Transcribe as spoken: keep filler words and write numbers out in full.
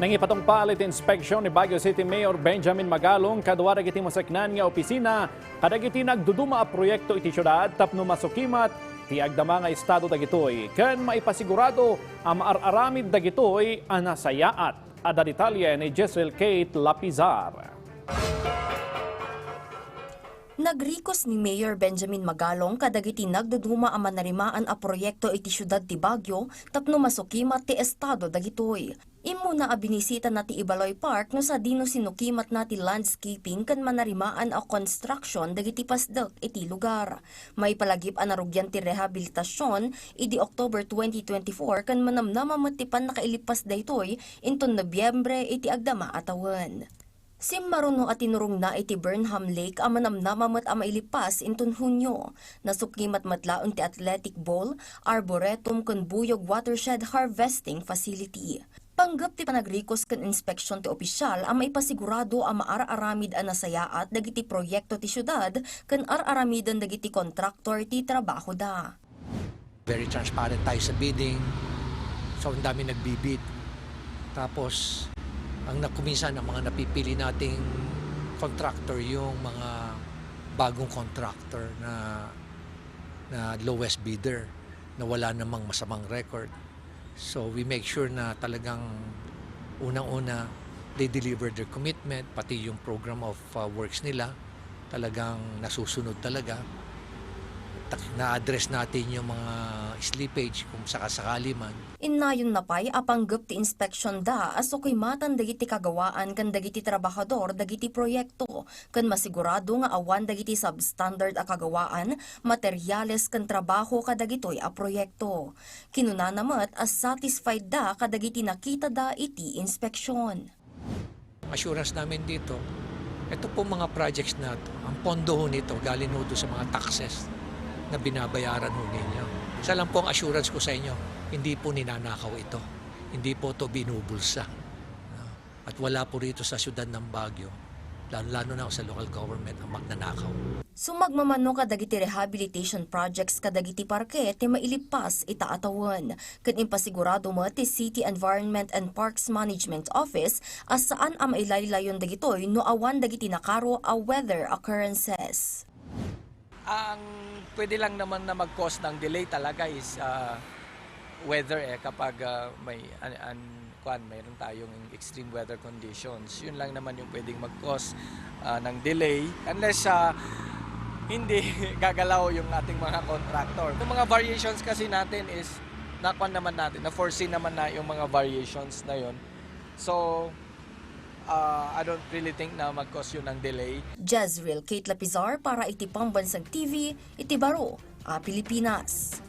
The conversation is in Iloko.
Nangipatungpal iti inspeksiyon ni Baguio City Mayor Benjamin Magalong kadua dagiti maseknan nga opisina kadagiti nagduduma a proyekto iti siudad tapno masukimat ti agdama nga estado dagitoy ken maipasigurado a maar-aramid dagitoy a nasayaat. Adda detalye ni Jezreel Kate Lapizar. Nagrikos ni Mayor Benjamin Magalong kadagiti nagduduma a manarimaan a proyekto iti siudad ti Baguio tapno masukimat ti estado dagitoy. Immuna a binisitana ti Ibaloy Park no sadino sinukimatna ti landscaping ken manarimaan a construction dagiti pasdek iti lugar. Maipalagip a narugian ti rehabilitasion idi October twenty twenty-four ken manamnama met ti pannakailippas daytoy inton Nobyembre iti agdama a tawen. Simmaruno a tinurongna iti Burnham Lake a manamnama met a mailippas inton Hunio. Nasukimat met laeng ti athletic bowl, arboretum ken Buyog Watershed Harvesting Facility. Panggep ti panagrikos ken inspeksion ti opisyal a maipasigurado a maar-aramid a nasayaat dagiti proyekto ti siudad ken ar-aramiden dagiti kontraktor ti trabahoda. Very transparent tayo sa bidding. So, ang dami nagbibid. Tapos, ang nakuminsan, ang mga napipili nating contractor, yung mga bagong contractor na, na lowest bidder, na wala namang masamang record. So, we make sure na talagang unang-una, they deliver their commitment, pati yung program of uh, works nila, talagang nasusunod talaga. Tak- Na-address natin yung mga slippage kung sakasakali man. Innayon na pay a panggep ti inspeksionda a sukimatan dagiti kagawaan ken dagiti trabahador dagiti proyekto ken masigurado nga awan dagiti substandard a kagawaan, materyales ken trabaho kadagitoy a proyekto. Kinunana met a satisfied da kadagiti nakitada iti inspeksion. Assurance namin dito, ito po mga projects na to, ang pondo ho nito galing ho doon sa mga taxes na binabayaran ho ninyo. Isa lang po ang assurance ko sa inyo, hindi po ninanakaw ito. Hindi po ito binubulsa. No? At wala po rito sa siyudad ng Baguio, lalo-lalo na sa local government, ang magnanakaw. Sumagmamano kadagiti rehabilitation projects kadagiti parke ti mailippas ita a tawen, ket impasigurado met ti City Environment and Parks Management Office a saan a mailaylayon dagitoy no awan dagiti nakaro a weather occurrences. Ang pwede lang naman na mag-cause ng delay talaga is ah, weather eh, kapag ah, may an, an, kwan, mayroon tayong extreme weather conditions. Yun lang naman yung pwedeng mag-cause ah, ng delay unless ah, hindi gagalaw yung ating mga contractor. Yung mga variations kasi natin is nakwan naman natin, na-foresee naman na yung mga variations na yun. So, ah, I don't really think na mag-cause yun ng delay. Jezreel Kate Lapizar para iti Pambansang T V, iti Baro a Pilipinas.